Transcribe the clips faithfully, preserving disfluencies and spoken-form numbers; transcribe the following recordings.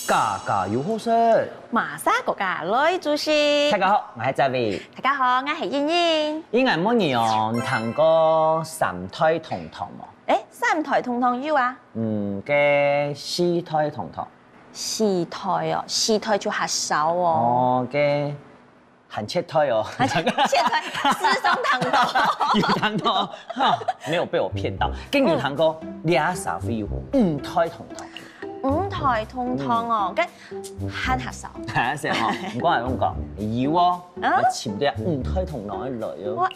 家家有好食。馬上國家來煮食。大家好，𠊎係David。大家好，𠊎係茵茵。茵茵，你有聽過三代同堂無？欸，三代同堂有啊。嗯，該四代同堂。四代哦，四代就較少哦。哦，該 還七代哦。還七代，四代同堂。有聽過，哈，沒有被我騙到。跟你聽過，這社會有五代同堂。五代同堂哦，該還較少。還少哈，毋過𠊎講，有哦，啊？𠊎尋到五代同堂个來哦。哇，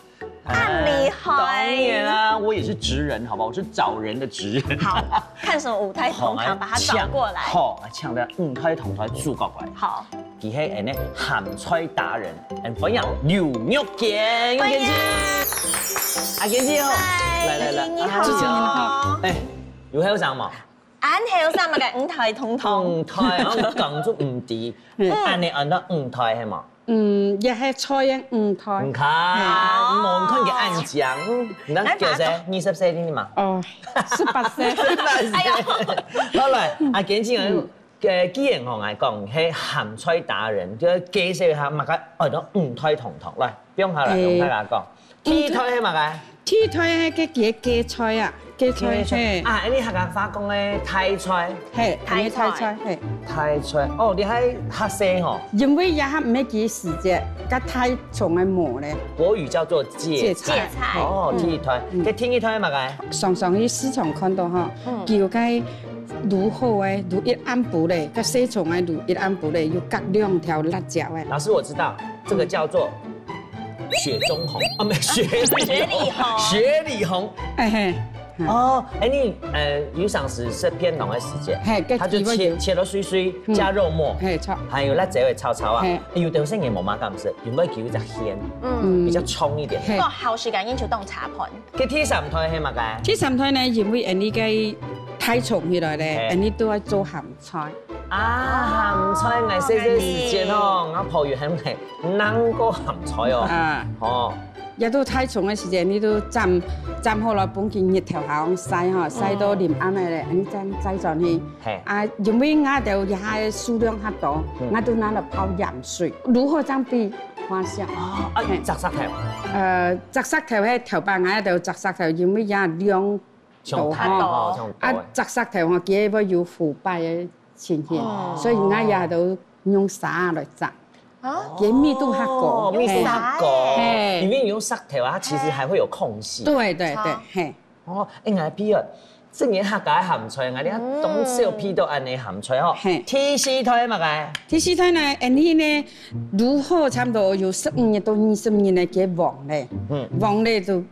恁厲害。當然啦，我也是職人，好吧，我是找人的職人。好，看什麼五代同堂，把它找過來。好，來搶到五代同堂主角過來。好。 佢係𠊎等个鹹菜達人，𠊎等歡迎劉玉娟，歡迎。玉娟姐。阿娟姐好，嗨，來來來，你好。啊，主持人好。欸，有後生無？恁後生嘛，該五代同堂。五代，啊，講就毋知，嗯。恁呢安到五代係無？嗯，也係菜个五代。你看，哦。無看佢恁靚，嗯，你看幾歲？二十歲定定嘛？哦，十八歲。十八歲。哎喲。好來，阿娟姐，嗯。 呃，既然吼，𠊎講係鹹菜達人，就介紹一下麼个安到五代同堂。來，放下來，欸，同大家講。第一代係麼个？第一代係該个芥菜啊，芥菜，芥菜。嘿。啊，恁呢客家話講个大菜。嘿，恁呢大菜，大菜，嘿。大菜，哦，你還較細吼。因為這下毋係佢時節，該大叢个無咧。國語叫做芥菜。芥菜。芥菜。哦，第一代。嗯。該第二代係麼个？常常去市場看到吼，嗯。佢有該 滷好个，滷一暗晡咧，該細蔥个滷一暗晡咧，又夾兩條辣椒个。老師，我知道，這個叫做雪中紅，啊，不，雪裡紅。雪裡紅。雪裡紅。哎嘿。哦，哎，你，呃，有常時食便當个時節，嘿，它就切，該裡面有。切到碎碎，嗯。加肉末，嘿，炒。還有辣椒个炒炒啊。嘿。有的細人無麼敢食，因為佢有隻芡，嗯。比較衝一點。嘿。不過好食个，你就當茶盤。 該第三代係麼个？第三代呢，因為𠊎等个大叢起來咧，嘿。𠊎等都愛做鹹菜。啊，鹹菜，𠊎細細時節吼，𠊎婆又喊𠊎弄過鹹菜哦。啊。哦。也都大叢个時節，𠊎等都斬，斬好了，分佢日頭下晒吼，晒到臨暗个咧，𠊎等正摘轉去。嘿。啊，因為𠊎等這下个數量較多，嗯。𠊎都拿來泡鹽水，如何這樣比花香？哦，啊，嘿。摘石頭。呃，摘石頭係頭擺𠊎等摘石頭，因為也量像大吼，多吼。像大个。啊，摘石頭吼，佢會有腐敗个情形，哦。所以𠊎也都用沙來摘。啊？佢密度較高，哦，密度較高，嘿。因為你用石頭啊，它其實還會有空隙。對，對，對，好。嘿。哦，哎，𠊎比啊，這年客家鹹菜，𠊎這當少鼻到恁呢鹹菜吼。嘿。第四代麼个？第四代呢，𠊎等呢，滷好差不多有十五日到二十日呢，佢黃咧。嗯。黃咧就，𠊎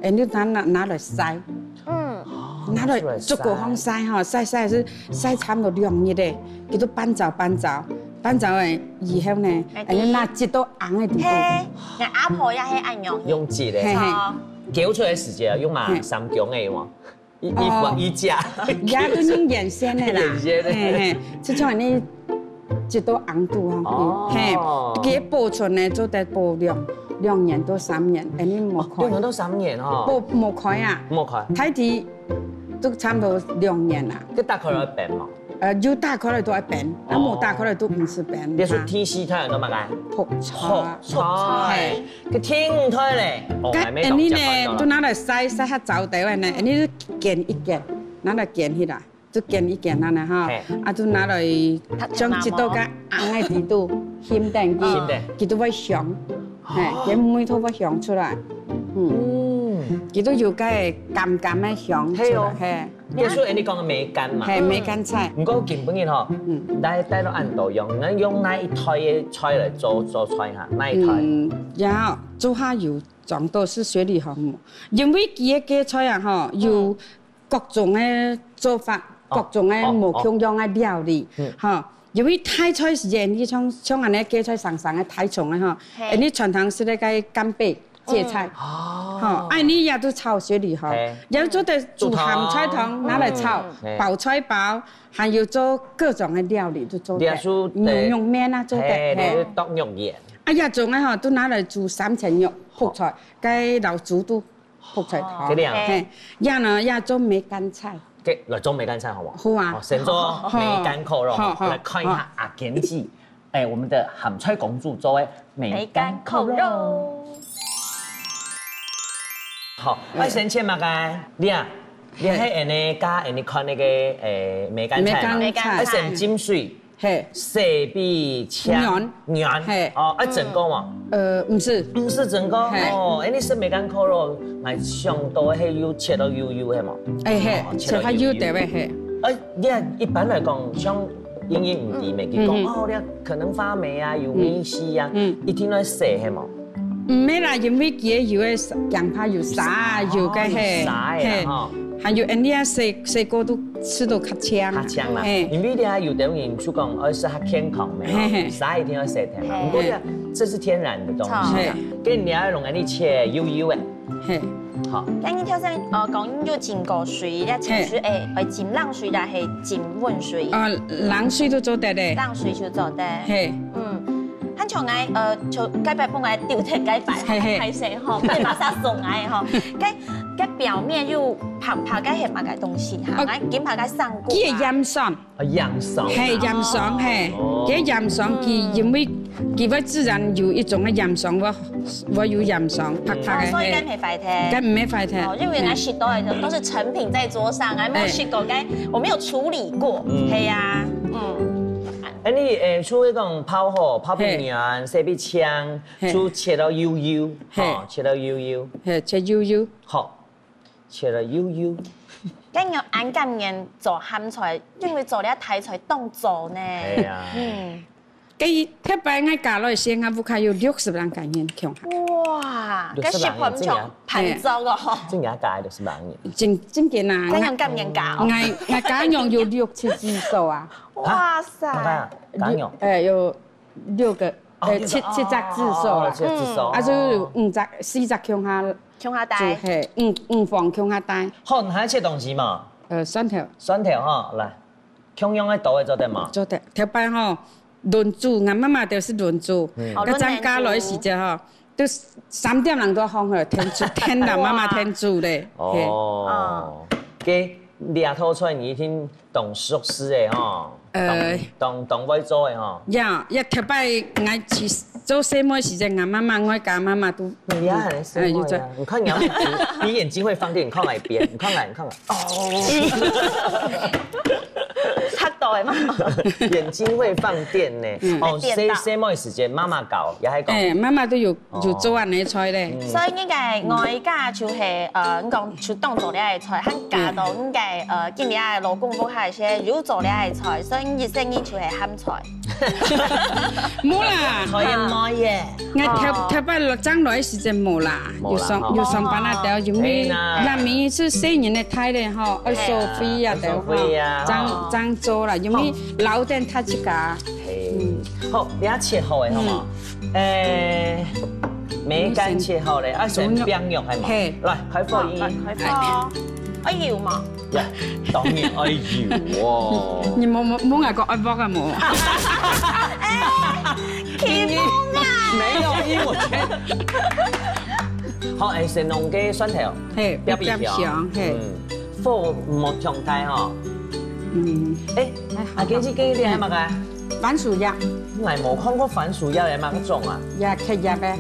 等就拿，拿，拿來曬。嗯。哦，拿來，拿出來曬。竹篙項曬吼，曬，曬係曬差不多兩日咧，佢就半燥半燥，半燥了以後呢，哎，𠊎等拿擠到紅个地步。嘿，𠊎阿婆也係恁樣。用擠个。嘿，嘿。炒。攪出來時節用嘛，嘿。三姜个嘛。 一，一，哦。一架。也都用原先个啦。原先个。嘿，嘿，就像你這都紅度哦。哦。嘿，佢保存呢，做得保兩，兩年到三年，恁呢無開。哦，兩年到三年哦。保，無開啊。無開。大體都差不多兩年啦。佢打開來冰嘛？呃，有打開來都愛冰，啊，哦。無打開來都毋使冰。你說第四代个麼个？覆菜。覆菜。嘿。 該第五代咧，哦，該，還沒講，恁呢呢，講到了。都拿來曬，曬較燥兜个呢，恁呢就捲一捲，拿來捲起來，就捲一捲恁呢哈，嘿。啊，就拿來將一道个紅个底肚，熻等佢，熻等。佢都會香，嘿，哦。佢味道會香出來，嗯。嗯。佢都有該甘甘个香出來，嘿哦。嘿。 這就係你講个梅乾嘛。嘿，梅乾菜。毋過今晡日吼，嗯。來帶到恁多樣，你用哪一代个菜來做，做菜哈？哪一代？嗯，然後做下有裝到係雪裡紅，因為佢个芥菜啊吼，有各種个做法，哦，各種个無共樣个料理，哦，哦。嗯。吼，因為大菜時間，你像，像恁呢芥菜生生个大叢个吼，嘿。你傳統食个該干貝， 芥菜。嗯。哦。吼，啊，你也都炒雪裡紅，嘿。也做得煮鹹菜湯，煮湯。拿來炒，嗯。嘿。包菜包，還有做各種个料理都做得。你也是，牛肉麵啊，做得，嘿，嘿。你是剁肉圓。啊，這種个吼，都拿來煮三層肉、覆菜，該摎豬肚覆菜湯。哦。這樣。嘿，也呢，也做梅乾菜。來做梅乾菜好無？好啊。好，先做梅乾扣肉，好，好，好，來看一下阿娟姊，哎，我們的鹹菜公主做个梅乾扣肉。梅乾扣肉。好，愛先切麼个？你啊，你係恁呢加恁呢看該个，哎，梅乾菜嘛。梅乾菜。愛先浸水。 嘿。洗米、清、軟。軟。嘿。哦，愛蒸過無？呃，毋係。毋係蒸過？嘿。哦，哎，你食梅乾扣肉，𠊎想到係有切到幼幼，係無？哎，嘿，哦，切到幼幼。切較幼兜仔，嘿。哎，你看，一般來講，像英英毋知咩，佢講，嗯。哦，你看可能發霉啊，有霉氣啊，嗯。一定愛洗，係無？ 毋係啦，因為佢个有个薑怕有沙啊，有个嘿，有沙个啦，嘿，吼。還有恁呢啊，水，水果都吃到較香。較香啦，嘿。因為你啊，有兜人就講，愛食較健康个哦，嘿，嘿。沙一定愛洗忒嘛。嘿。毋過你啊，這是天然的東西啊，嘿。跟你啊，弄恁呢切幼幼个，嘿。好。跟你頭先，呃，講有浸過水，你切水，嘿。哎，哎，浸冷水啦，係浸溫水？啊，冷水都做得个。冷水就做得。嘿。嗯。 還像𠊎，呃，就該擺分𠊎丟忒該擺，嘿嘿。歹勢吼，被巴沙送𠊎吼。該，該表面又白白个係麼个東西哈？哦。𠊎緊白个上過啊。佢个鹽酸。啊，鹽酸啊。嘿，鹽酸，嘿。哦。佢鹽酸，佢因為佢會自然有一種个鹽酸，會，會有鹽酸，白白个，哦，所以該毋係壞忒。嘿。該毋係壞忒。哦，因為𠊎食到个都是成品在桌上，𠊎沒有食過，該我沒有處理過。嗯。嘿呀，嗯。 哎，你，哎，除了講泡好，泡平軟，嘿。洗米清，嘿。就切到幼幼，嘿。哦，切到幼幼。嘿，切幼幼。好，切到幼幼。該你恁甘願做鹹菜，因為做了大菜當做呢。哎呀。嗯。該頭擺𠊎嫁來時，𠊎屋下有六十人甘願共下。哇，六十人，該食飯像盤桌哦。真个假个？六十人。真，真个啊。該樣甘願嫁哦。𠊎，𠊎家娘有六七隻手啊。哇塞。啊，麼个啊？家娘？哎，有 六個，哦，呃，六個，七，七隻子孫啦。哦，七隻子孫，嗯。啊，就有五隻，四隻共下，共下戴。就，嘿，五，五房共下戴。好，你還切東西嘛？呃，蒜頭。蒜頭哈，來，共樣个刀仔做得嘛？做得，頭擺吼，輪煮，𠊎媽媽都係輪煮，嗯。哦，該張家來時節吼，輪流煮。 都三點鐘都放好，天煮，天啦，哇。媽媽天煮咧。哦，嘿。該這道菜你一定當熟悉个吼，呃。當，當，當會做个吼。呀，呀，頭擺𠊎去做細妹時節，𠊎媽媽，𠊎家媽媽都，你也很細妹呀，哎，有做。你看你要，你眼睛會放電，你看哪一邊？你看哪？你看哪？哦。嚇到欸，媽媽。眼睛會放電呢。嗯。哦，細，細妹時節，媽媽教，也還講。哎，媽媽都有 就做恁呢菜咧。嗯。所以你个外家就係，呃，你講就當做這个菜，還嫁到你个，呃，今日个老公屋下个時，又做這个菜，所以你一生人就係鹹菜。無啦。討厭妹耶。𠊎頭，哦。頭擺落正來時節無啦，無啦，有上，吼。有上班啊，吼。對，因為，嘿啦。難免係細人个大咧吼，愛收費啊，嘿啊，對，愛收費啊，吼。正，吼。正做啦，因為老點他自家。嘿。嗯。好，你也切好个，好無？嗯。 誒，梅乾切好咧，啊，先煸肉係無？嘿。來，開火。好，來，開火。哎，有無？呀，當然愛有哦。你無，無，無愛講愛煏啊無？哎，起風啊！沒有，因為我覺得，好，哎，先弄个蒜頭，嘿，煸煸香，嘿。嗯，火莫強大吼。嗯。哎，還好。啊，今日今日你還麼个？ 番薯葉。𠊎無看過番薯葉个，麼个種啊？也刻葉个。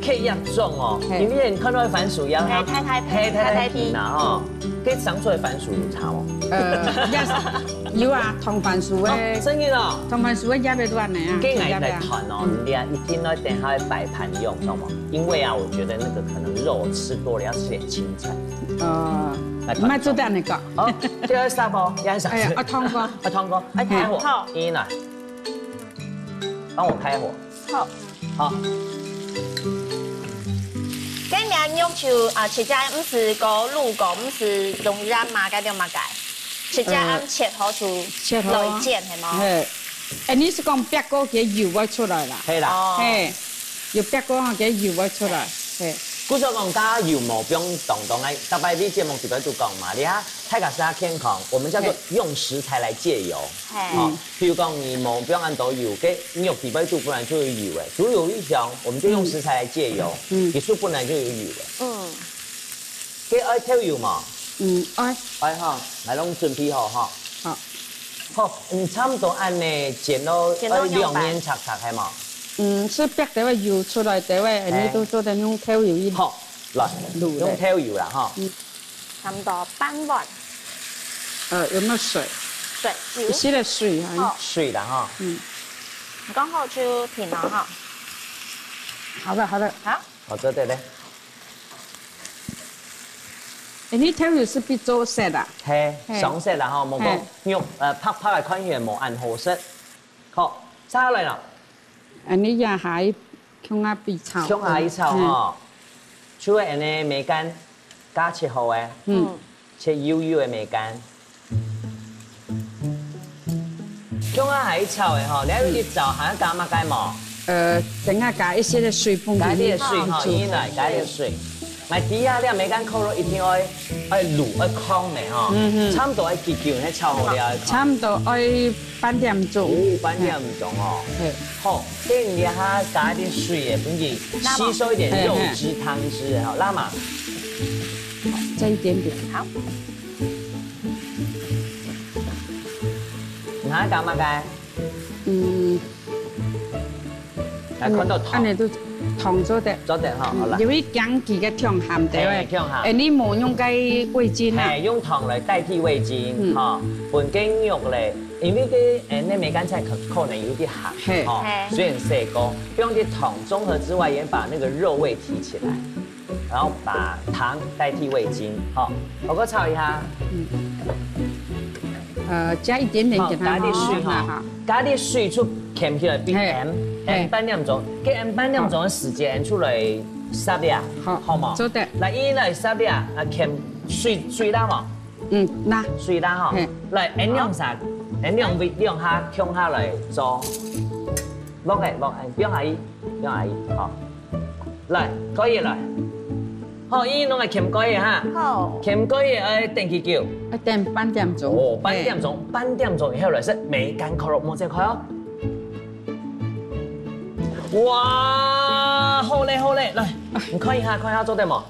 刻葉種哦，嘿。因為你看到番薯葉，嘿，它太太皮，嘿，太太皮嘛吼。太太皮。該生出來番薯有差無？呃，也是，有啊，同番薯个，哦，真个哦。同番薯个葉个都恁呢啊，該𠊎來談哦，嗯。你啊，一定要等下擺盤用，知道嗎？因為啊，我覺得那個可能肉吃多了，要吃點青菜。呃，來，莫做得恁呢講。哦，這個沙包，這個沙包。哎呀，啊，燙過。啊，燙過。哎，開火。好。一來。 幫我開火。好。好。該你个肉就，啊，切隻毋係過滷過，毋係用鹽嘛，該用麼个？切隻，嗯，切好就，切好啊。來煎，係無？嘿。哎，你係講煸過，佢油會出來啦？係啦。哦。嘿，有煸過，佢油會出來。嘿。故所講，加油無放當多，哎，逐擺你節目裡背都講嘛，你看，大家是要健康，我們叫做，嘿，用食材來戒油。嘿。哦， 譬如講，你無放恁多油，該肉裡背肚本來就有油个，豬油一樣，我們就用食材來戒油，嗯。其實本來就有油个。嗯。該愛豆油嘛，嗯，愛。愛吼，𠊎攏準備好吼。好。好，嗯，差毋多恁呢煎到，煎到兩面赤赤係無？嗯，係煏兜仔油出來兜仔，恁呢都做得用豆油一。好，來，滷咧。用豆油啦吼。嗯。差毋多半碗。呃，有沒有水？水，有。一息仔水啊。好。水啦吼。嗯。剛好就停了哈。好的，好的。好。 好，做得咧。欸，你豆油係必做色啊？係，係。上色啦吼，無講，係。肉，呃，白白个看起來無恁好食。好，續下來啦。恁呢也還共下比炒。共下一炒吼，嗯。就係恁呢梅乾，加切好个。嗯。 切幼幼个梅乾。共下還炒个吼，你愛去炒，還愛加麼个無？呃，等下加一息仔水分，加一息仔水吼，佢去煮。一來加一息仔水。𠊎知啊，這梅乾扣肉一定愛，愛滷，愛炕个吼，嗯哼。差毋多愛幾久，你炒好了愛炕。差毋多愛半點鐘。哦，半點鐘哦。係。好，等一下加一息仔水个，分佢吸收一點肉汁湯汁个吼，辣嗎？ 再一點點。好。你還加麼个？嗯。來，看到糖。恁呢都糖做得。做得吼，好啦。嗯，因為薑佢个糖鹹个，哎，糖鹹。哎，你無用該味精啊？哎，用糖來代替味精，嗯。吼，分該肉咧，因為該，哎，該梅乾菜可，可能有點鹹，嘿。吼，嘿。雖然細個，用點糖中和之外，也把那個肉味提起來。 然後把糖代替味精，吼，好，過炒一下。嗯。呃，加一點點給它，好，加點水哈，哈，哈。加點水就鹹起來，變嘿，鹹，嘿。鹹半點鐘，該鹹半點鐘个時間出來煠咧，好，好無？做得。來，一來煠咧，啊，鹹水，水啦無？嗯，那。水啦吼。嘿。來，恁兩下，恁兩位，兩下，共下來做。落个，落个，放下去，放下去，吼。 來，蓋起來。好，一弄个掀蓋仔哈。好。掀蓋仔愛等幾久？愛等半點鐘。哦，半點鐘，嘿。半點鐘以後來食梅乾扣肉，莫走開哦。哇，好咧，好咧，來，你看一下，看一下做得無？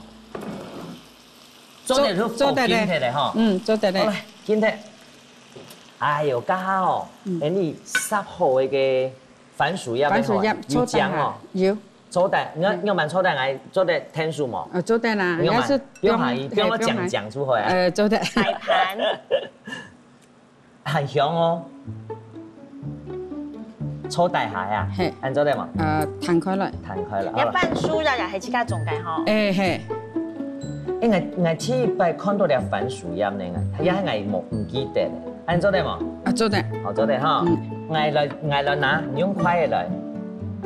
做得，做，做得咧。緊忒咧吼。嗯，做得咧。好，來，緊忒。哎喲，這下哦，嗯。哎，你煠好个番薯葉个吼，番薯葉，有漿哦。做得啊，有。 做得，你愛，嗯。你愛慢做得，𠊎做得𢯭手無？呃，做得啦，你愛慢，要是不用，不用下去，不用，嘿，不用下去。講講就好啊。呃，做得。擺盤。很香哦。坐底下啊，嘿。恁做得無？呃，攤開來。攤開來，好了。你要半熟呀，呀，還自家種个吼。哎，嘿。哎，𠊎，𠊎第一擺看到這番薯葉呢，𠊎，也𠊎無，毋記得了。 恁做得無？啊，做得。好，做得哈。嗯。𠊎來，𠊎來拿，你用筷仔來，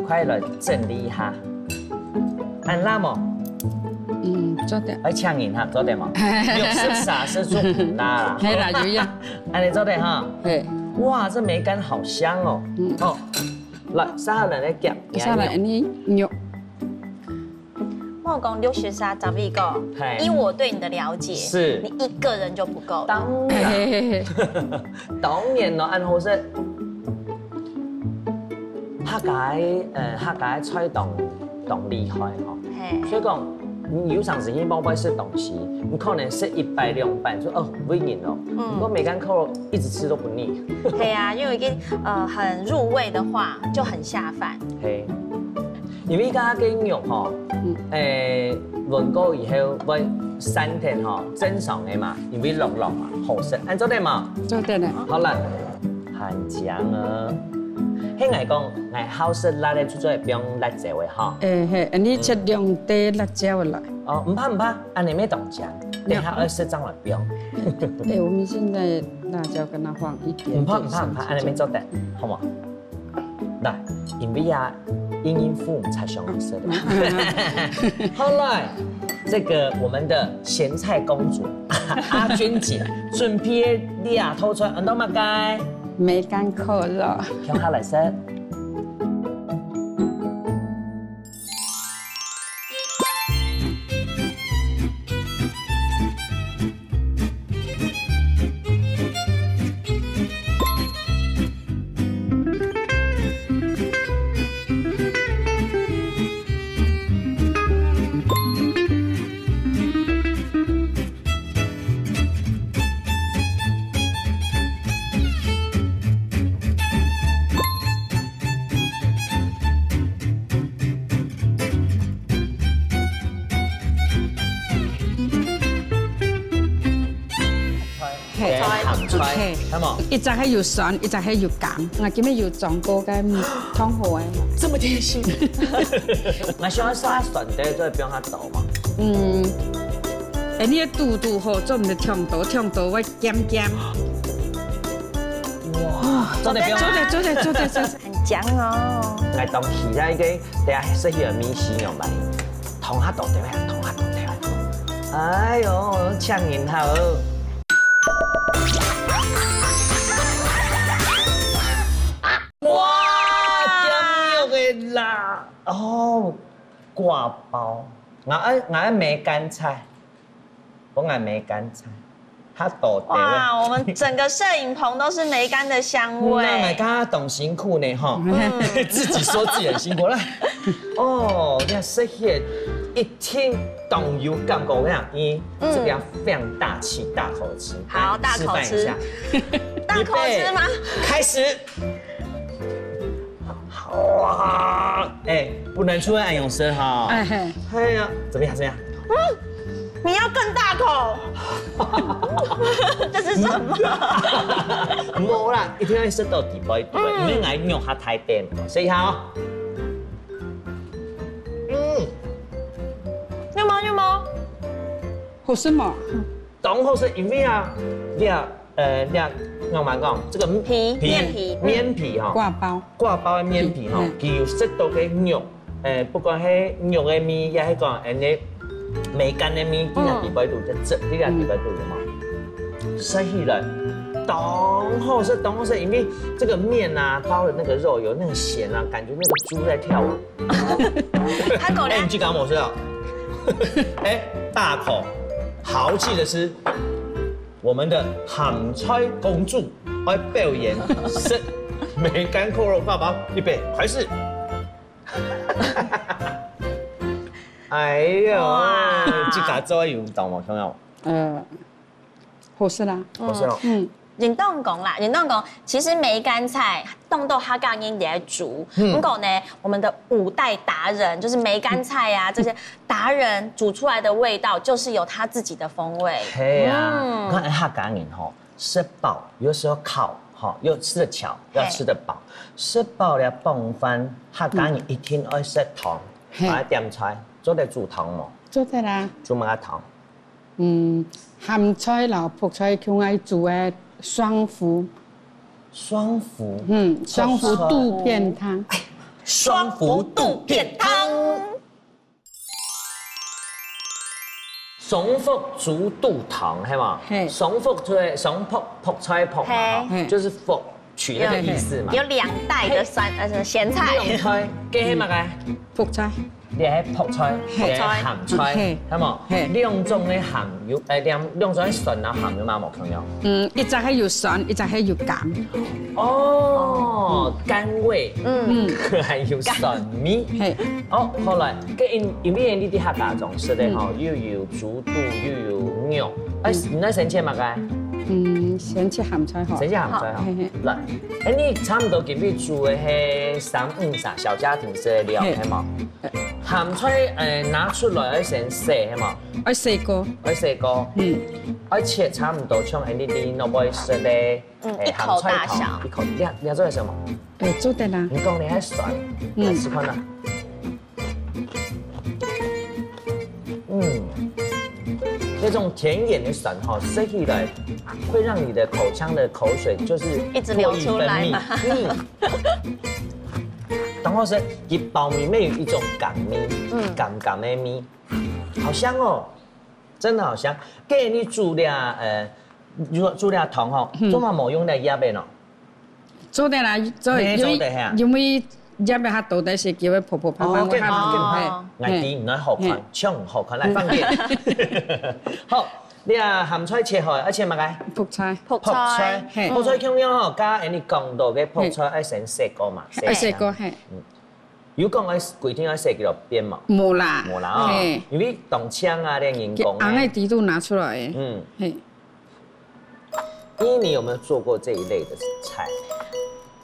筷仔來整理一下。恁辣無？嗯，做得。愛請人哈，做得無？六十三十足毋辣啦。係啦，有影。恁呢做得哈。嘿。哇，這梅乾好香哦。嗯。好，來，續下來來夾，接下來，你肉。 莫講六十三十一个，嘿。以我對你的了解，是。你一個人就不夠了。當然，嘿嘿嘿。當然咯，恁好食。客家个，呃，客家个菜當，當厲害吼。嘿。所以講，你有常時去外背食東西，你可能食一擺兩擺，就，哦，毋會癮咯。嗯。不過梅乾扣肉一直吃都不膩。係啊，因為已經，呃，很入味的話，就很下飯。嘿。 因為這个肉吼，嗯。誒，燜過以後會散忒吼，正常个嘛，因為落落嘛，好食。恁做得無？做得咧。好啦，很香啊。係𠊎講，𠊎好食辣个，就做得放辣椒个吼。誒，嘿，你切兩塊辣椒來。哦，毋怕毋怕，恁呢乜當香，等下愛食正來放。對，我們現在辣椒跟它放一點點，毋怕毋怕毋怕，恁呢乜做得，好無？ 來，因為啊，英英父母才想要吃的。好來，這個我們的鹹菜公主阿君姐準備个這道菜，安到麼个？梅乾扣肉。共下來食。嘿，係無？一隻係有酸，一隻係有鹹，𠊎今日有裝過个，嗯，燙好个。這麼貼心。𠊎想愛撒酸的，再放較多嘛。嗯，哎，你个肚肚吼，做毋得忒多，忒多會鹹鹹。哇，做得不用。做得，做得，做得，做得。很香哦。來，當期待一個，等下食起來米稀有沒？燙較多，對不對？燙較多，對不對？哎喲，嗆人好。 哇，哇，點肉个啦！哦，割包，𠊎愛，𠊎愛梅乾菜，𠊎愛梅乾菜，較多个。哇，我們整個攝影棚都是梅乾的香味。嗯，那𠊎剛剛當辛苦呢，吼，嗯。自己說自己很辛苦啦。哦，你看這些一聽當有感覺，我想，嗯，嗯。這個要非常大氣大口吃。好，來，大口吃。示範一下。大口吃嗎？預備，開始。 哇，哎，不能出來用舌哈。哎嘿。哎呀，怎麼樣？怎麼樣？嗯，你要更大口。這是什麼？無啦，一定要食到底背，對不對？嗯。因為𠊎肉較大點，所以哈。嗯。有嗎？有嗎？好食嗎？當好食，因為啊，你啊， 呃，你看，我們講，這個皮，皮，面皮，嗯。面皮吼，割包。割包个面皮吼，嗯。佢有食到个肉，呃，不管係肉个味，也係講，呃，梅乾个味，嗯。這個底背肚，這，這個底背肚有無？食起來，當好食，當好食，因為這個面啊，包的那個肉有那個鹹啊，感覺那個豬在跳舞。他狗糧。哎，你去搞我是啊？哎，大口豪氣的吃。 我們的鹹菜公主愛表演食梅乾扣肉割包，預備，開始。哎喲，哇。自家做有當無？看到？呃，好食啦。好食哦。嗯。認同講啦，認同講，其實梅乾菜當多客家人在煮，嗯。不過呢，我們的五代達人，就是梅乾菜啊，這些達人煮出來的味道，就是有他自己的風味。係啊，嗯。你看，哎，客家人吼， 食飽，有時候飽，吼，又吃得飽，要吃得飽。嘿。食飽了傍飯，客家人一定愛食湯，嘿。愛點菜，做得煮湯無？做得啦。煮麼个湯？嗯，鹹菜摎覆菜共下煮个雙福。雙福？嗯，雙福肚片湯。哎，雙福肚片湯。 雙福煮肚湯，係無？嘿。雙福就係雙覆，覆菜覆嘛，嘿。吼，就是覆，取那個意思嘛。有，有兩代的酸，呃，鹹菜。兩代，該係麼个？覆菜。你係覆菜，嘿。你係鹹菜，嘿。係無？嘿。兩種个鹹有，呃，兩，兩種个酸摎鹹有麼無共樣？嗯，一隻係有酸，一隻係有鹹。 哦，甘味，嗯。還有酸味。嘿。哦，好來，該因，因為你在客家中食个吼，嗯。又有豬肚，又有肉。哎，嗯。你愛先切麼个？嗯，先切鹹菜好。先切鹹菜好。好，嘿嘿。來，哎，你差不多今日煮个係三五儕小家庭食个量，嘿。係無？嘿。鹹菜，呃，拿出來愛先洗，係無？愛洗過。愛洗過。嗯。愛切差不多像哎，你，你若愛食个 嗯，哎，一口大小。鹹菜頭，一口，你要，你要做什麼？哎，做得啦。你講你還酸，嗯。來試看啊。嗯，那種甜鹹的酸哈，吃起來會讓你的口腔的口水就是一直流出來嘛。唾液分泌。嗯。然後是，佢包裡面有一種甘味，嗯。甘甘的味，好香哦。 真的好香。該你煮了，呃，如果煮了湯吼，嗯。做麼無用來醃个喏？做得啦，做，嘿，因為，做得嘿啊。因為醃个較多，但是叫佢泡泡泡泡，哦，OK，OK，OK。嘿，𠊎知，嘿。毋好看，嘿。像毋好看，來放電。好，你啊，鹹菜切好，愛切麼个？覆菜。覆菜。覆菜，嘿。覆菜共樣吼，剛剛你講到个覆菜，嘿。愛先洗過嘛，愛洗過，嘿。嗯。 有講愛規定愛洗幾多遍嘛？無啦。無啦哦，嘿。因為當青啊，連人工啊。佢紅个底肚拿出來。嗯。嘿。依依，你有沒有做過這一類的菜？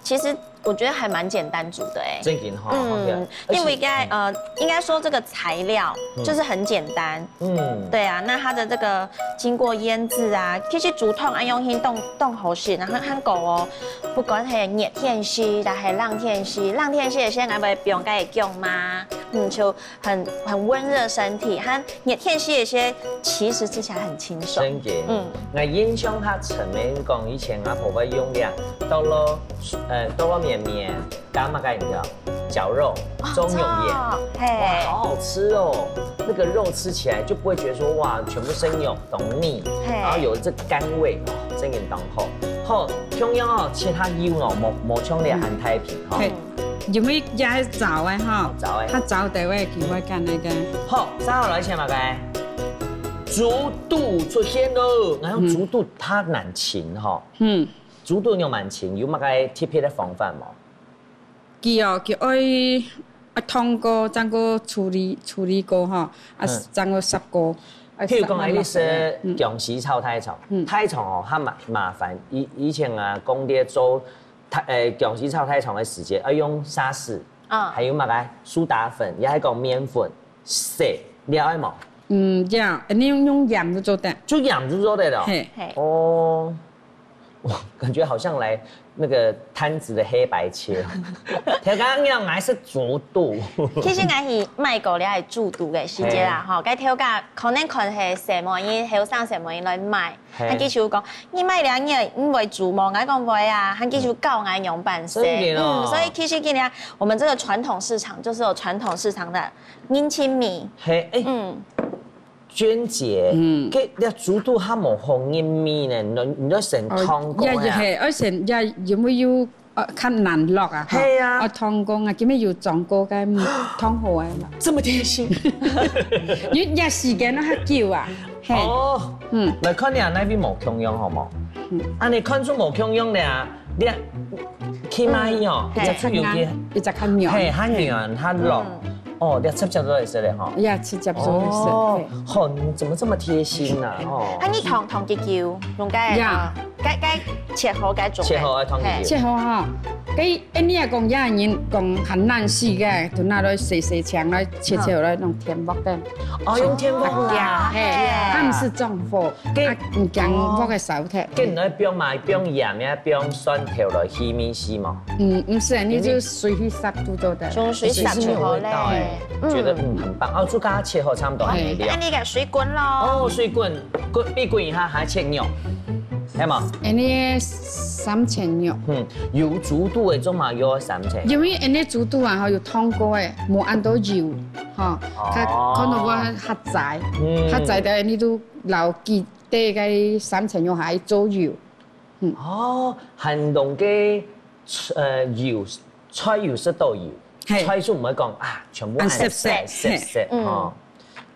其實我觉得还蛮简单煮的哎。正經哈，嗯，而且因为应该呃，应该说这个材料就是很简单。嗯，对啊，那它的这个经过腌制啊，其实煮湯愛用心凍凍好食，然后很狗哦，不管是熱天時還是冷天時，冷天時的時候，愛會放个薑嘛，嗯，就很很温热身体，它熱天時的時候其实吃起来很清爽。真个，嗯嗯，𠊎印象較深个，講以前阿婆會用這，到了，呃，到了綿綿，加麼个你知道？絞肉，哦中牛眼，哦嘿哇，好好吃哦！那個肉吃起來就不會覺得說哇，全部生肉，懂膩，嘿然後有這甘味，哦，真个當好。好，共樣哦，切較幼哦，無無像你恁大片哈。嘿，因為也係燥个哈，燥个它燥的話，佢會跟那個，好，接下來切麼个？豬肚出現咯，然後豬肚它難清哈，嗯，豬肚有難清，有麼个特別的方法無？佢哦，佢愛啊燙過，正過處理處理過哈，啊嗯正過煠過。啊譬如講，煠你食嗯薑絲炒大腸，嗯大腸哦，較麻麻煩。以以前啊，講這做大，呃，薑絲炒大腸个時節，愛用沙士，啊還有麼个蘇打粉，也係講麵粉，洗，你愛無？嗯，這樣，你用用鹽就做得。就鹽就做得了。嘿，嘿，哦，我感覺好像來那個攤子的黑白切。頭家娘還是豬肚。其實𠊎係買過了係豬肚个時節啦，吼，該頭家可能看係細妹人，後生細妹人來買，嘿佢就講，你買了你會煮無？𠊎講會啊，佢就教𠊎仰般洗。真的哦嗯，所以其實今天我們這個傳統市場就是有傳統市場的人情味。嘿，哎，嗯，娟姐，嗯這這豬肚還無好入味呢，你你都先燙過也呀？係，而且也因為有呃較難落啊，哈係啊啊燙過啊，今日有裝過个燙好个啦，這麼貼心。因為也時間都較久啊，嘿，哦，嗯，來看你啊，那邊無共樣好無？嗯啊，你看出無共樣了啊？你啊起碼哦，嗯這出有啲，一隻較軟，嘿，較軟較落。哦，你直接都會食的吼。也直接做得食。哦嘿，吼，你怎麼這麼貼心呢？哦啊，，你燙燙幾久，用該呀呃該該切好該種。切好愛燙幾久切好哈，該恁你也講，也有人講很難洗个，就拿來洗洗淨來切切來弄天鑊个。哦，用天鑊啦。嘿，它毋係中火，該啊，你驚鑊个燒忒。跟你愛放嘛，放鹽呀，放蒜頭來起味係無？嗯，毋係，你就水去煠就做得。用水煠就好其實有味道哎咧。，覺得嗯很棒。哦，就剛剛切好差不多還沒料哎，。你个水滾咯。哦，水滾，滾，必滾一下還切肉，係嗎？哎，你三層肉，嗯，有豬肚的做嘛有三層。因為恁呢豬肚啊，吼有燙過个，無恁多油，吼，佢哦可能會較柴，嗯較柴的你都留幾多个三層肉還做油。哦，還用个呃油，菜油食到油，嘿菜就毋會講啊，全部啊係濕濕濕濕嗯哈。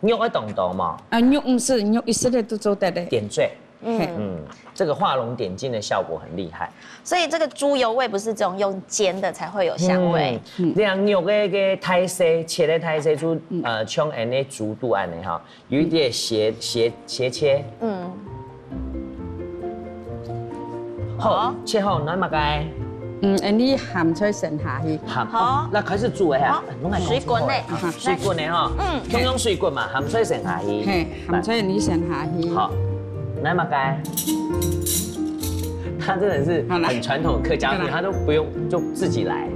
肉愛當多嘛，啊，肉毋係，肉一息仔都做得个。點綴，嘿，嗯，這個畫龍點睛的效果很厲害。所以這個豬油味不是只有用煎的才會有香味。嗯，這樣肉个个大細，切个大細就呃像恁呢豬肚恁呢哈，有一點斜斜斜切。嗯，好，切好，拿麼个？嗯，恁呢鹹菜先下去。好，好那開始煮了哈好，弄來水滾嘞水滾的哈，嗯先用水滾嘛，鹹菜先下去。嘿，鹹菜你先下去。好，拿麼个？他真的是好啦很傳統的客家婦女，好啦他都不用就自己來。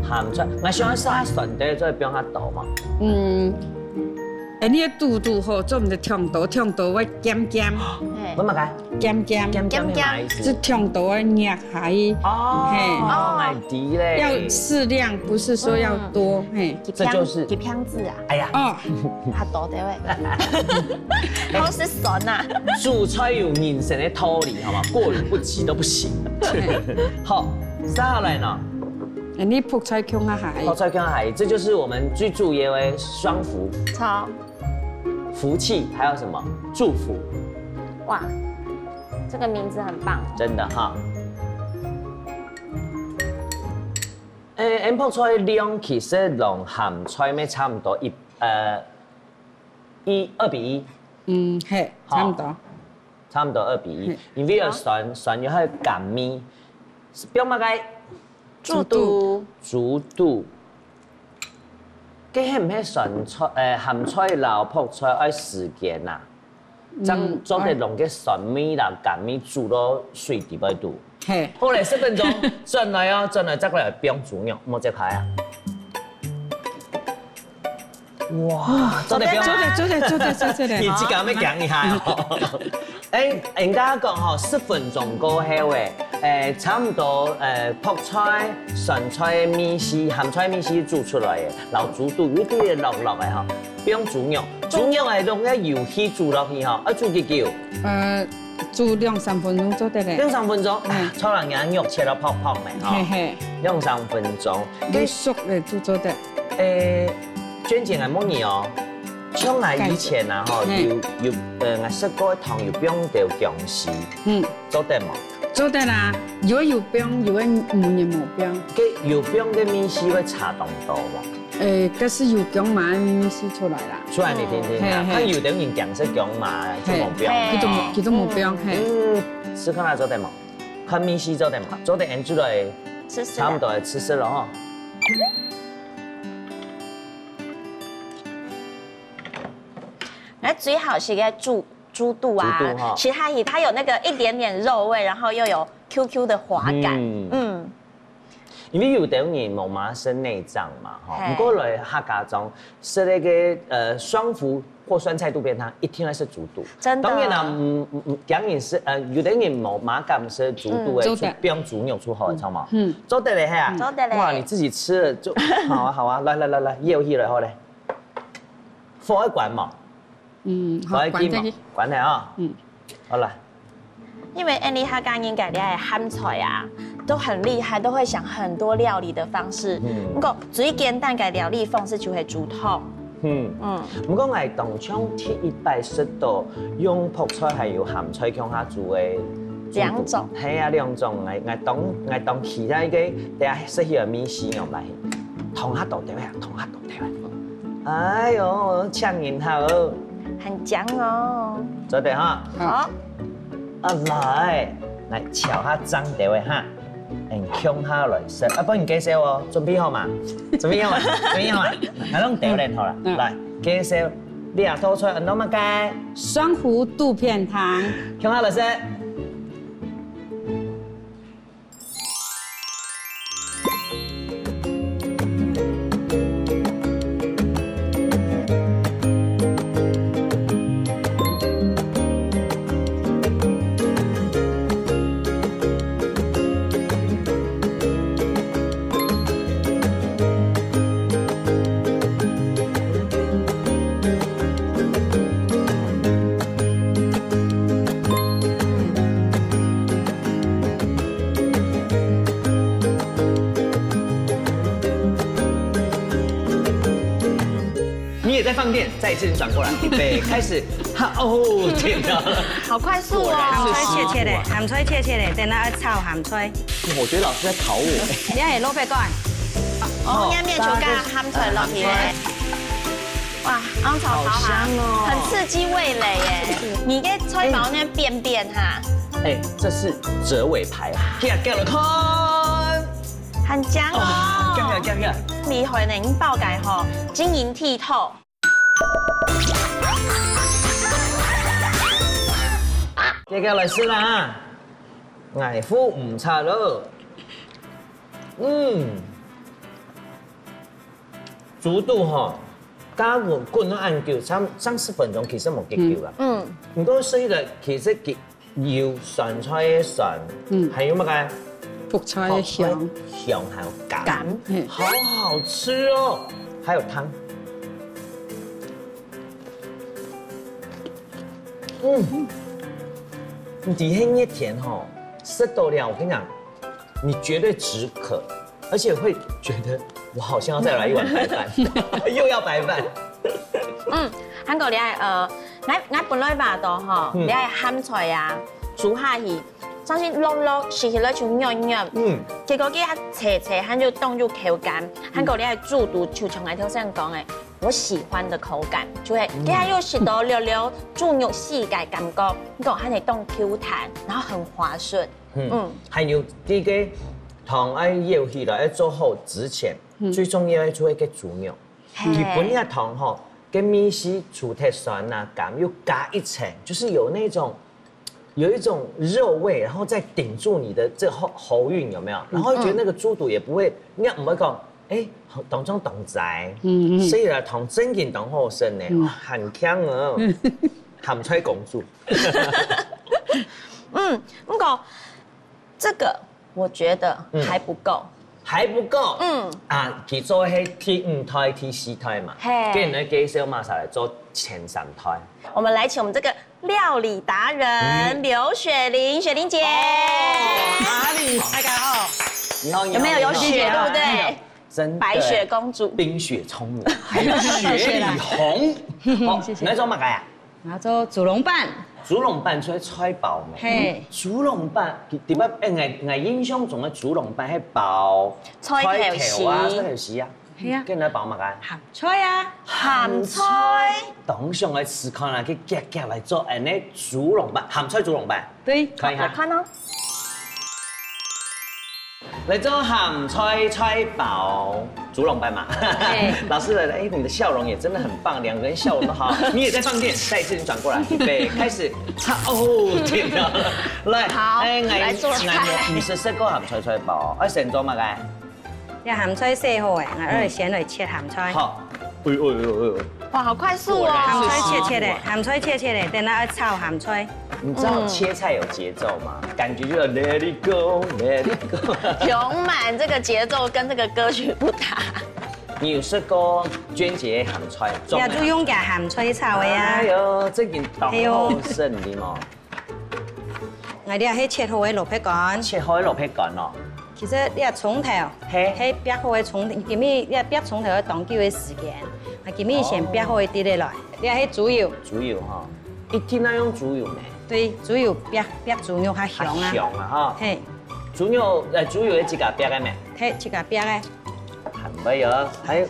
鹹菜，那喜歡撒蒜的，所以不用它倒嘛。嗯，哎，你个肚肚吼，做毋得忒多，忒多會鹹鹹，嘿那，麼个？鹹鹹，鹹鹹是鹹鹹哪意思？是忒多會熱下去。哦，嘿哦，蠻低嘞。要適量，不是說要多，嘿。幾這就是幾片子啊，哎呀，哦，較多的喂，好食酸呐。煮菜有人生的道理，好嗎？過猶不及都不行。好，接下來呢？哎，你覆菜共下下去泡。菜跟海，這就是我們最主要的雙福，好，福氣還有什麼？祝福，哇，這個名字很棒哦。真的哈。誒，𠊎泡菜量其實同鹹菜乜差不多一呃一二比一，嗯，嘿，好差不多。差不多二比一嗯，因為有酸酸又還有甘味，放麼个？豬肚。豬肚。該係毋係酸菜，呃，鹹菜摎覆菜愛時間啊？正做得用該酸味摎甘味煮到水底背肚。係。好咧，十分鐘，轉來哦，轉來再過來放豬肉，莫再開啊。哇，做得放。做得，做得，做得，做得。你自家愛講一下哦。哎，人家講吼，十分鐘過後，哎，哎，差毋多，哎，覆菜、酸菜味緒、鹹菜味緒煮出來，摎豬肚有一點落落个吼，放豬肉，豬肉愛用該油去煮落去吼，愛煮幾久？呃，煮兩三分鐘做得咧。兩三分鐘，啊，嗯。炒冷人肉切到薄薄个吼，嘿嘿。兩三分鐘。你熟了就做得。哎，娟姐，𠊎問你哦，像𠊎以前啊吼，有有呃，𠊎食過个湯有放兜薑絲，嗯。做得無？做得啦，有有放，有个無人無放。該有放个味緒會差當多無？誒，該係有薑嫲个味緒出來啦。出來你聽聽啊，嘿嘿。看有兜人驚食薑嫲，就無放。嘿。佢都無，佢都無放，嘿。嗯，試看下做得無？看味緒做得無？做得，𠊎就來試試啦。差毋多來試試了吼。哎，最好係个豬，豬肚啊，豬肚哈。其他它有那個一點點肉味，然後又有Q Q的滑感。嗯。嗯。因為有兜人無嘛食內臟嘛，吼，嘿。毋過來客家庄食那個，呃，雙福或酸菜肚片湯，一定愛食豬肚。真的。當然啦，嗯，嗯，嗯，驚人食，呃，有兜人無嘛敢食豬肚个，嗯。做得。就放豬肉就好了，嗯。知道嗎？嗯。做得嘞，嘿啊。做得嘞。哇，你自己吃了就，好啊，好啊，來來來來，舀起來好嘞。火愛關嘛。 嗯，好，火愛緊嘛，關起去。關了啊。嗯。好了。因為𫣆俚客家人个這个鹹菜啊，都很厲害，都會想很多料理的方式。嗯。不過最簡單个料理方式就係煮湯。嗯。嗯。毋過𠊎當像第一擺食到用覆菜還有鹹菜共下煮个豬肚。兩種。係啊，兩種。𠊎，𠊎當，𠊎當期待个，等下食起來味緒仰般。湯較多兜啊，湯較多兜啊。 哎喲，請人客哦。很香哦。做得哈。好。啊來，來炒下醬兜仔哈，嗯，共下來食。啊，分你介紹哦，準備好嘛？準備好嘛？準備好嘛？來，用兜仔好了。嗯。來，介紹，這道菜安到麼个？雙福肚片湯。共下來食。 你也在放電，再一次轉過來，預備，開始。哈，哦，天哪！好快速哦。果然是鹹菜切切咧，鹹菜切切咧，等下愛炒鹹菜。我覺得老師在考我。你愛蘿蔔乾。哦，哦，你愛麵球加鹹菜落去咧。哇，紅炒炒哈，好香哦。很刺激味蕾耶！你个菜包那邊邊哈。哎，這是折尾排啊！給啊，給了看。 很香哦。哦，香香香香。厲害呢，你包个吼，晶瑩剔透。接下來食啦，𠊎赴毋掣囉。嗯，豬肚吼，加滾滾了恁久，三三十分鐘其實無幾久啊。嗯。毋過食起來其實佢 有酸菜个酸，嗯。還有麼个？覆菜个香。覆菜香還有甘。甘，嗯。好好吃哦！還有湯。嗯，你在熱天吼，食到了，我跟你講，你絕對止渴。 而且會覺得我好像要再來一碗白飯，又要白飯。嗯，還過你愛，呃，𠊎，𠊎本來話到吼，嗯。你愛鹹菜啊，煮下去，相信落落，食起來就軟軟。嗯。結果佢還脆脆，還有當有口感，還過你愛豬肚，就像𠊎頭先講个，我喜歡的口感，就係，嗯。佢還有食到了了豬肉絲个感覺，你講還係當Q彈，然後很滑順。嗯，還有這個湯愛舀起來，愛做好之前，最重要愛做一個豬肉。基本這湯吼，該味緒除忒酸啊、鹹，又加一層，就是有那種，有一種肉味，然後再頂住你的這喉，喉韻，有沒有？然後又覺得那個豬肚也不會，你也毋會講，欸，當中當齋，嗯，嗯。所以呢，湯正經當好食呢，哇，很香哦，鹹菜公主。嗯，不過這個我覺得還不夠。還不夠？嗯。啊，佢做係第五代、第四代嘛，嘿。跟人介紹馬上來做前三代。我們來請我們這個料理達人劉雪玲，雪玲姐。哪裡？大家好。你好，你好，有沒有有血，你好。對不對？真的。白雪公主。冰雪聰明，還有雪裡紅。好，謝謝。你愛做麼个啊？ 然後做豬籠粄。豬籠粄出來菜包咩？嘿。豬籠粄，特別，欸，𠊎，𠊎印象中个豬籠粄係包菜頭啊，菜頭絲。菜頭絲啊。係啊。跟人包麼个？鹹菜啊。鹹菜。當想來試看啊，去夾夾來做恁呢豬籠粄，鹹菜豬籠粄。對。看一下。來看哦。 來做鹹菜菜包豬籠粄嘛。嘿。老師來了，欸，你的笑容也真的很棒，兩個人笑容都好。你也在放電，再一次你轉過來，預備，開始。好，哦，天哪！來，好，欸，𠊎，來做菜。𠊎毋識食過鹹菜菜包，愛先做麼个？這鹹菜洗好欸，𠊎愛先來切鹹菜。好。哎呦，哎呦，哎呦。哇，好快速哦。果然是鹹菜切切咧，鹹菜切切咧，等下愛炒鹹菜。 你知道切菜有節奏嗎？感覺就要 let it go, let it go。有滿這個節奏跟這個歌曲不搭。你有食過娟姐鹹菜粽嗎？也就用這鹹菜炒个啊。哎喲，這個當好食的嘛。哎喲。𠊎這係切好个蘿蔔乾。切好个蘿蔔乾哦。其實這蔥頭，嘿。係煏好个蔥，今日這煏蔥頭愛當久个時間，啊，今日先煏好一滴仔來。這係豬油。豬油哈。 一定愛用豬油咩？對，豬油煏，煏豬肉較香啊。較香啊哈。嘿。豬肉，呃，豬油愛自家煏个咩？嘿，自家煏个。還會有，還有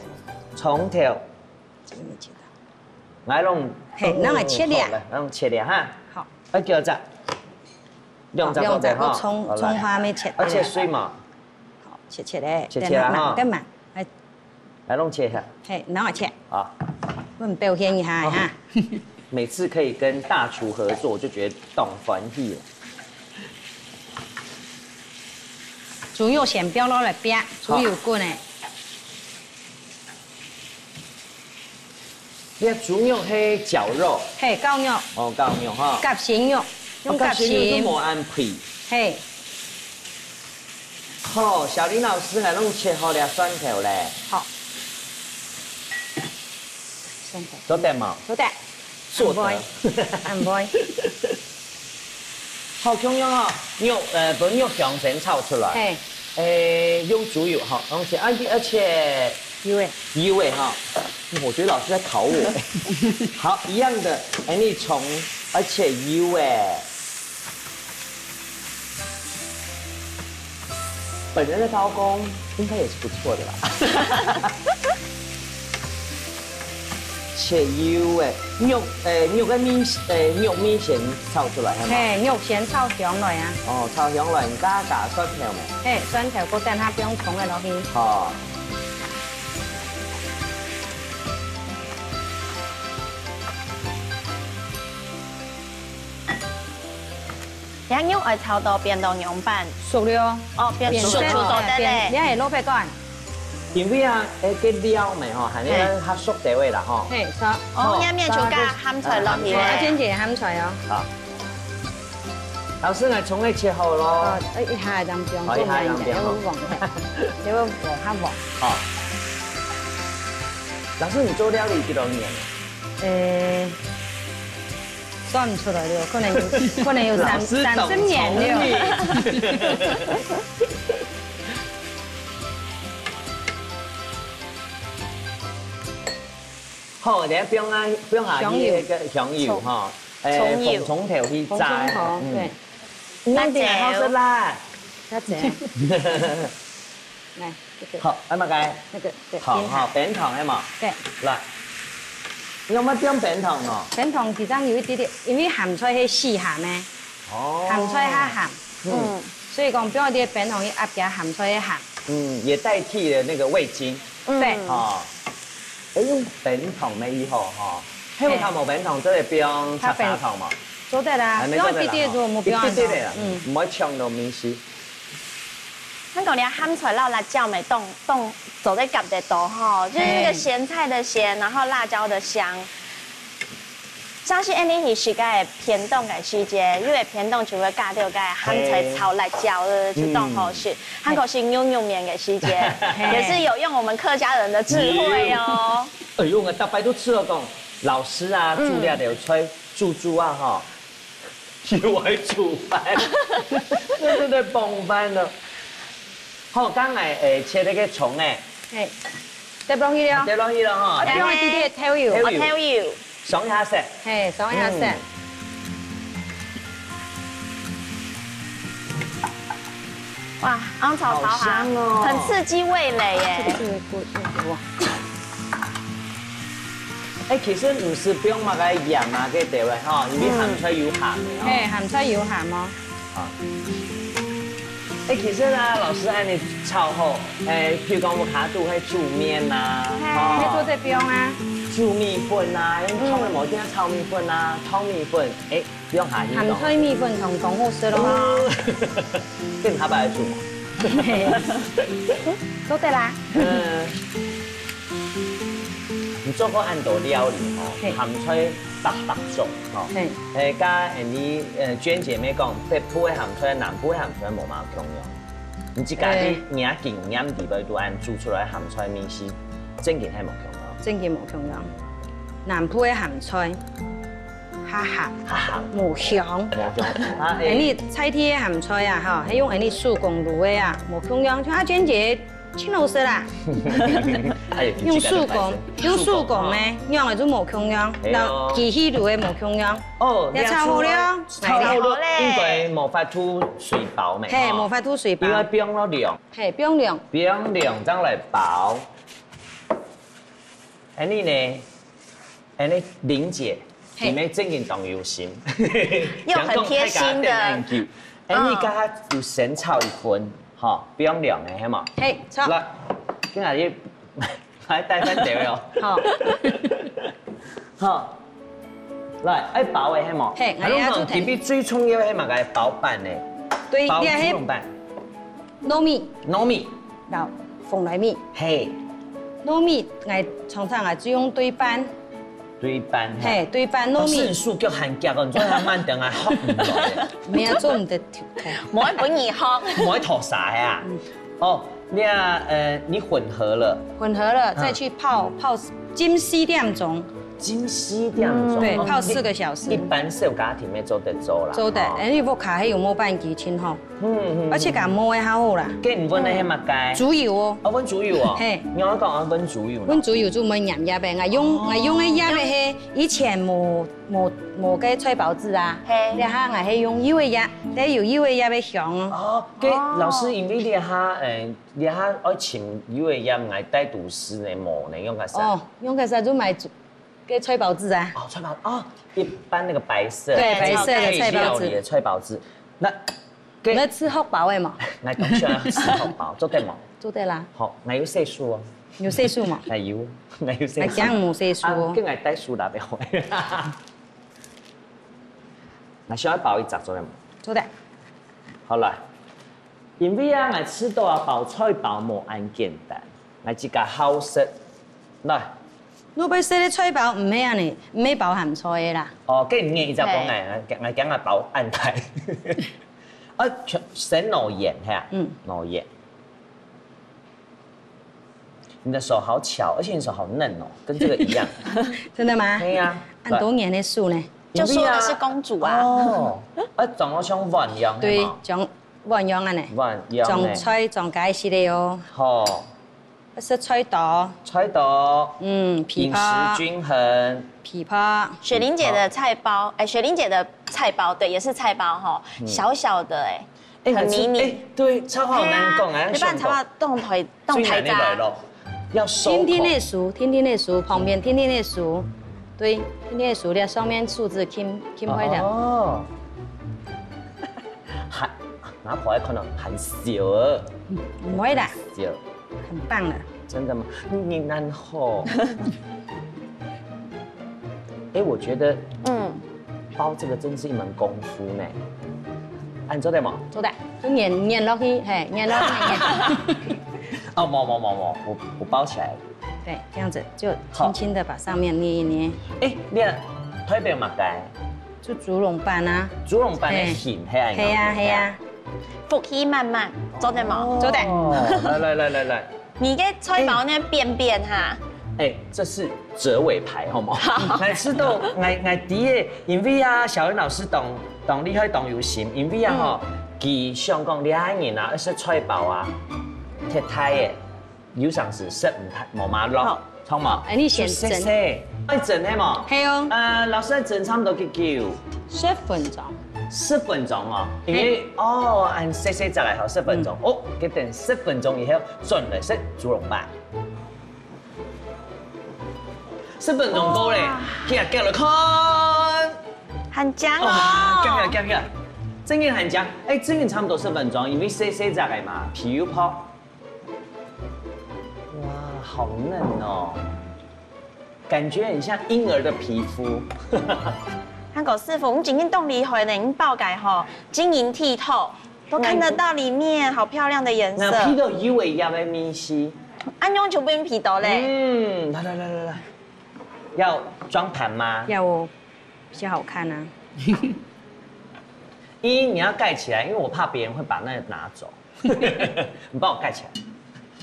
蔥頭。這個沒切到。來弄，嘿，弄來切了。好，來，弄切了哈。好。愛幾隻？兩隻好，兩隻个蔥，好，來。蔥花沒切。愛切碎嘛？好，切切咧，切切啊哈。等下慢，慢，慢。 來，弄切一下。嘿，弄來切。好。分表現一下哈。每次可以跟大廚合作，我就覺得當歡喜了。豬肉先煏落來煏，豬油滾咧。你看豬肉係絞肉。嘿，絞肉。哦，絞肉哈。夾心肉，用夾心。哦，夾心肉都無恁肥。嘿。 好，小林老師，𠊎攏切好了蒜頭咧。好。蒜頭。做得無？做得。做得。恁會。恁會。好，共樣哦，肉，呃，分肉香先炒出來。嘿。欸，用豬油吼，用切，啊，而且 油欸。油欸哈。我覺得老師在考我。好，一樣的，欸，你蔥，而且油欸。本人的刀工應該也是不錯的啦。切油欸，肉，欸，肉个面，欸，肉面先炒出來，係無？嘿，肉先炒香來啊。哦，炒香來，你加，加蒜頭無？嘿，蒜頭，過等下放蔥仔落去。好。 這肉愛炒到變到仰般？熟了。哦，變熟就做得咧。變色，變，這係蘿蔔乾。因為啊，欸，該料咩吼，還係較熟兜仔啦吼。嘿，熟。哦，好，這面就加鹹菜落去咧。啊，娟姐鹹菜哦。好。 老師，𠊎蔥仔切好咯。哦，哎，一下這樣放，好，一下這樣放。做慢一點，因為黃了，因為黃較黃。好。老師，你做料理幾多年了？呃，算不出來了，可能有，可能有三，老師三十年了。好，等下放啊，放下去那個香油哈。 欸，紅蔥頭去炸。紅蔥頭，嗯。對。嗯，這個好食啦。辣椒。來，這個。好，啊，麼个？那個，對，好，冰糖。好，冰糖，係無？對。來。你有無放冰糖哦？冰糖其實有一點點，因為鹹菜係死鹹个。哦。鹹菜較鹹。嗯，所以講放在冰糖去壓佢鹹菜个鹹。嗯，也代替了那個味精。嗯，對，哦，哎，用冰糖乜以後哈，還有佢無冰糖，做得放茶茶糖嘛。做得啦，哎，不用一滴滴就無必要。一滴滴个啦，嗯，毋會嗆到東西。 那講你鹹菜摎辣椒乜當當做得夾得到吼，就是那個鹹菜的鹹，然後辣椒的香。像是恁呢係食該个便當个時節，因為便當就會加到該鹹菜炒辣椒，就當好食。還有係牛肉麵个時節，也是有用我們客家人的智慧哦。哎喲，𠊎逐擺都試著講，老師啊，煮這道菜，煮煮啊吼， 又愛煮飯，真正在傍飯呢。好，剛才，欸，切那個蔥欸，嘿，跌落去了。跌落去了哈。啊，放一滴滴豆油。豆油。哦，豆油。上一下色。嘿，上一下色。嗯。哇，紅炒炒哈，好香哦。很刺激味蕾耶。這個是不是哇？ 欸，其實毋使放麼个鹽啊，該兜个吼，因為鹹菜有鹹个吼。嘿，鹹菜有鹹哦。啊。欸，其實啊，老師恁呢炒好，欸，譬如講屋下都會煮麵啊，嘿，哦，你做得放啊。煮米粉啊，用燙个無定炒米粉啊，燙米粉，欸， 用下去咯。鹹菜米粉同當好食咯。哦。跟下擺來煮嘛。做得啦。嗯。你做過恁多料理吼，嘿。鹹菜百百種吼。嘿。欸，該你，呃，娟姐妹講，北部个鹹菜、南部个鹹菜無麼共樣。你自家去，欸，你經驗裡背都恁煮出來鹹菜味緒，正經係無共樣。正經無共樣。南部个鹹菜 較鹹，較鹹。無香。無香。啊，欸。恁呢在地个鹹菜啊，吼，係用恁呢手工滷个啊，無共樣，像阿娟姐盡好食啦。哎呀，用手工，用手工呢，手工，哦。樣仔就無共樣，係哦。摎機器滷个無共樣。哦，也炒好了，炒好了，炒好了。應該無法度水包咩，嘿，吼。無法度水包。因為放了涼。嘿，放涼。放涼正來包。恁呢呢？ 恁呢玲姐，嘿。你們正經當有心，又很貼心的。講大家點恁久。恁呢，嗯。剛剛有先炒一份，吼，放涼个，係無？嘿，著。來，今日你來帶飯碟哦。好。好。來，愛包个，係無？嘿，𠊎這下做忒。啊，你講今日最重要个係麼个？包粄呢？對，包你還幾種粄？ 糯米。糯米。摎蓬萊米。嘿。糯米，𠊎常常𠊎就用對半。對半，嘿，嘿。對半糯米。老師，你手腳還遽哦，你做得慢點啊，學毋來。無啊，做毋得頭痛。無愛分你學。無愛拖沙啊。嗯。哦，那，呃，你混合了。混合了，嗯。再去泡，泡浸四點鐘。浸四點鐘。嗯。對，哦，泡四個小時。一般小家庭也做得做啦，做得，哦。因為屋下還有模板機，盡好。 嗯，嗯，而且較無會較好啦。該你搵个係麼个？豬油哦。哦，搵豬油哦。嘿。你愛講愛搵豬油呢？搵豬油就毋會黏葉个，𠊎用，哦。𠊎用个葉个係以前無，無，無个菜包子啊。嘿。這下𠊎係用幼个葉，這有幼个葉个香哦。哦，該老師，因為這下，欸，這下愛尋幼个葉，𠊎在都市呢，無呢，用較少。哦，用較少就買 个菜包子啊。哦，菜包，哦，一般那個白色，對，白色的菜包子。料理的菜包子。那，你愛食福包个無？來，等一下吃福包，做得無？做得啦。好，還有色素哦。有色素無？還有，還有色素。還講無色素哦。啊，跟來帶素啦，不要。那需要包一隻做得無？做得。好啦， 因為啊，𠊎試著啊，包菜包無恁簡單，𠊎自家好食。來，你愛食个菜包毋係恁呢，毋係包鹹菜个啦。哦，該你一直講哎，𠊎，𠊎講啊包恁大。啊，全，先拿鹽係啊？嗯。拿鹽。 你的手好巧，而且你手好嫩哦，跟這個一樣。真的嗎？對呀。很多年的樹呢。就說的是公主啊。哦，啊，長得像碗一樣，對，係嗎？像碗一樣啊呢。碗一樣呢。種菜種該些的哦。好。食菜多。菜多。嗯，肥胖。飲食均衡。肥胖。雪玲姐的菜包，哎，雪玲姐的菜包，對，也是菜包哈，嗯。小小的哎，哎，很迷你。哎，對，超好難講啊，對啊，你把菜包當台 當大家。最難的來咯，要收口。定定个數，定定个數，旁邊定定个數，對，定定个數，這上面數字欽，欽壞了。哦。還，阿婆還可能很小哦，不會啦，小，很棒了。真的嗎？你难好。哎，我觉得，嗯，包这个真是一门功夫呢。啊，你做得吗？做得，就捻捻落去，嘿，捻落去，哦，冇冇冇冇，我我包起来了。对，这样子就轻轻的把上面捏一捏。哎，你看，台北嘛该，就猪笼粄啊，猪笼粄的形，嘿啊，嘿呀嘿呀，腹肌满满，做得吗？做得。哦，来来来来来。你个菜包呢扁扁哈，哎，这是折尾排，好吗？来吃到，𠊎，𠊎知个，因为啊，小云老师当，当厉害，当有心，因为啊，吼，佢想讲，你个人啊，食菜包啊，忒大个，有常时食毋太，无嘛落，好吗？哎，你先就细细，爱蒸个嘛。嘿哦，呃，老师，蒸差不多几久？十分钟。十分钟哦，因为哦，恁细细只个吼，十分钟。哦，佢等十分钟以后转来食猪笼粄。十分钟过咧，去啊，夹来看。很香哇，夹起来，哦。夹起来，真个很香。哎，真个差不多十分钟，因为细细只个嘛，皮又薄。哇，好嫩哦，感觉很像婴儿的皮肤。韩国师傅，你真正当厉害呢！你包个吼，晶莹剔透，都看得到里面，好漂亮的颜色。那皮都有一样的米稀。安用全部用皮刀嘞。嗯，来来来来来，要装盘吗？要哦，比较好看啊。一，你要盖起来，因为我怕别人会把那个拿走。你帮我盖起来，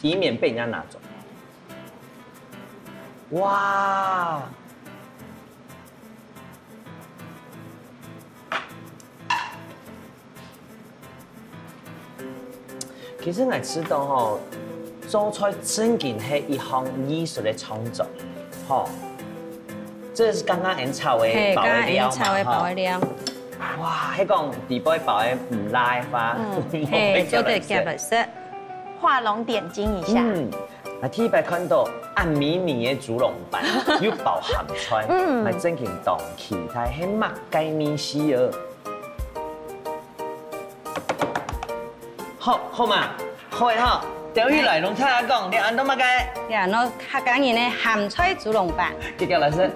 以免被人家拿走。哇！其实我知道吼，做菜真经系一项艺术的创作，吼。这是刚刚俺炒的嘿，包的料刚刚你炒的嘛，吼。包的料，哇，迄讲底背包的唔拉花，嗯，嘿，做得夹白色。画龙点睛一下。嗯，啊，第一擺看到暗迷迷的豬籠粄，又包鹹菜，嗯，還真經當期待，係麼个味緒哦？好，好嘛，好个吼，等一來，同大家講，你安到麼个？呀，那客家人的鹹菜豬籠粄。謝謝老師。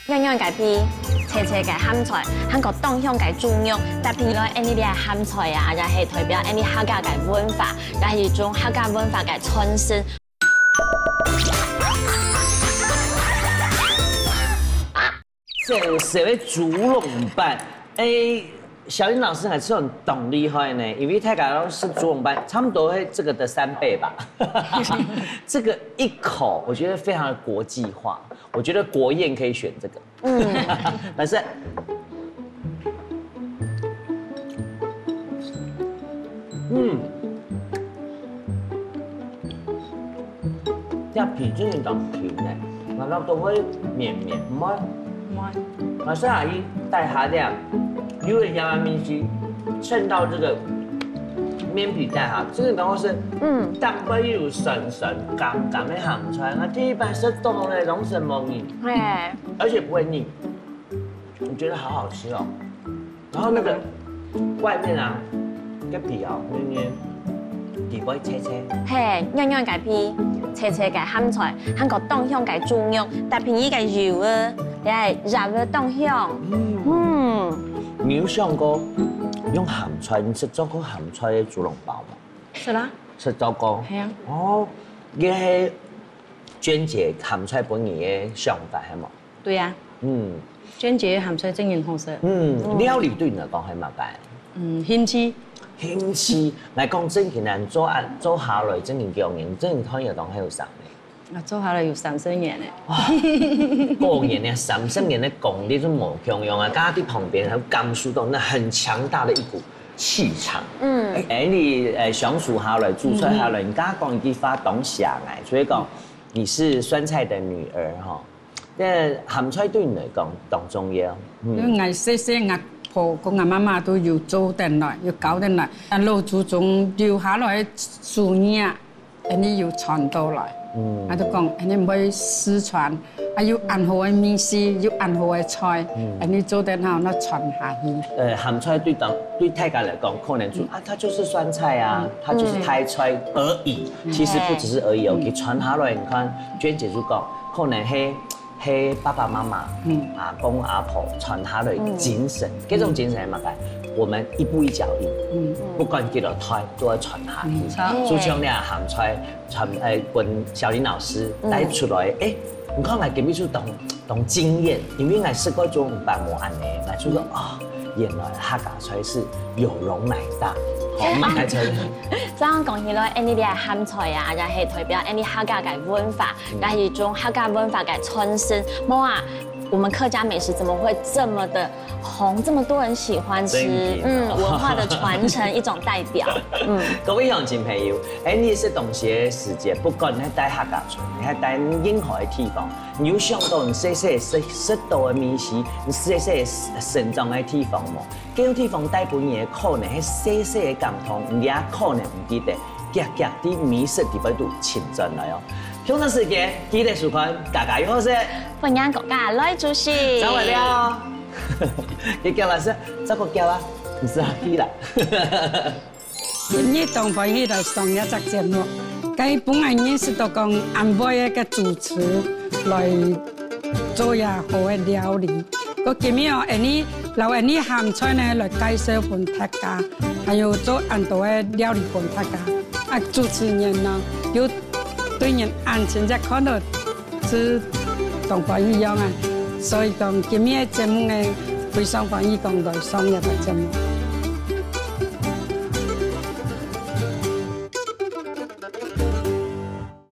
軟軟个皮，脆脆个鹹菜，還過當香个豬肉，搭配落恁呢个鹹菜啊，也係代表恁呢客家个文化，也係一種客家文化个傳承。這是个豬籠粄，哎，小林老師還是很懂厲害呢，因為大家都食豬籠粄，差不多會這個的三倍吧。這個一口，我覺得非常的國際化，我覺得國宴可以選這個。 嗯，但是，嗯，這皮真的當Q呢，難道都會綿綿嗎？哇，還是阿姨帶下點，有點亞麻米西，襯到這個面皮帶下，這個東西是，嗯，蛋白有酸酸甘甘的鹹菜，那第一擺食到呢，攏係無膩，哎，而且不會膩。 我覺得好好吃哦。然後那個外面啊，這皮哦，綿綿，底背脆脆。嘿，軟軟个皮，脆脆个鹹菜，還過當香个豬肉，搭配一個油啊，也係入个當香。嗯，你有想過用鹹菜，你食做過鹹菜的豬籠包嗎？是啦，食做過。係啊，哦，這係娟姐鹹菜本人的想法，係無？對呀，嗯娟姐鹹菜真的好食。嗯，料理對你來講係麼个？嗯，興趣。興趣，來講正經啊，做啊，做下來正經幾多年，正經看有當後生呢。啊，做下來有三十年呢。過年呢，三十年的功力就無共樣啊，剛剛在旁邊還感受到那很強大的一股氣場。嗯。哎，你，呃，相處下來，煮菜下來，你剛剛講一句話當響哎，所以講，你是酸菜的女兒哈。那鹹菜對你來講當重要。嗯。因為𠊎細細，𠊎婆跟𠊎媽媽都有做得來，有教得來。啊，老祖宗留下來的手藝啊，恁呢有傳到來。嗯。啊，就講，恁呢毋會失傳，啊，有恁好个味緒，有恁好个菜，嗯。恁呢做得好，那傳下去。呃，鹹菜對當，對大家來講，可能就，嗯。啊，它就是酸菜啊，嗯。它就是台菜而已。嗯。其實不只是而已哦，嗯。佢傳下來，你看，娟姐就講，可能係，係爸爸媽媽，嗯。阿公阿婆傳下來的精神，嗯。這種精神係麼个？我們一步一腳印，嗯。不管幾多代，都要傳下去。嗯。就像你啊，鹹菜，傳，呃，跟小林老師帶出來，嗯。哎，你看𠊎今日就當，當驚豔，因為𠊎食過種百無恁呢，𠊎就說，嗯。哦，原來客家菜是有容乃大，好，買菜。這樣講起來，恁呢个鹹菜啊，也係代表恁呢客家个文化，嗯。也係一種客家文化个傳承。無啊，我們客家美食怎麼會這麼的紅，這麼多人喜歡吃？正經哦。嗯，文化的傳承，一種代表。嗯。各位鄉親朋友，哎，你食東西个時節，不管你係在客家村，你係在任何个地方，你有想到你細細食，食到个味緒，你細細成長个地方無？ 該種地方帶分你个可能係細細个感動，你也可能毋記得，遽遽在美食裡背都尋轉來哦。共樣時間，記得收看，家家有好食。歡迎大家來煮食。再會了。你叫老師，照顧叫啊，你是阿弟啦。今日當歡喜來上這隻節目，該本來認識到講恁會个主廚來做這好个料理。 過今日哦，恁呢，摎恁呢鹹菜呢來介紹分大家，還有做恁多个料理分大家。啊，主持人呢，又對人恁親切，看到就當歡喜樣啊。所以講，今日个節目呢，非常歡喜講來上這个節目。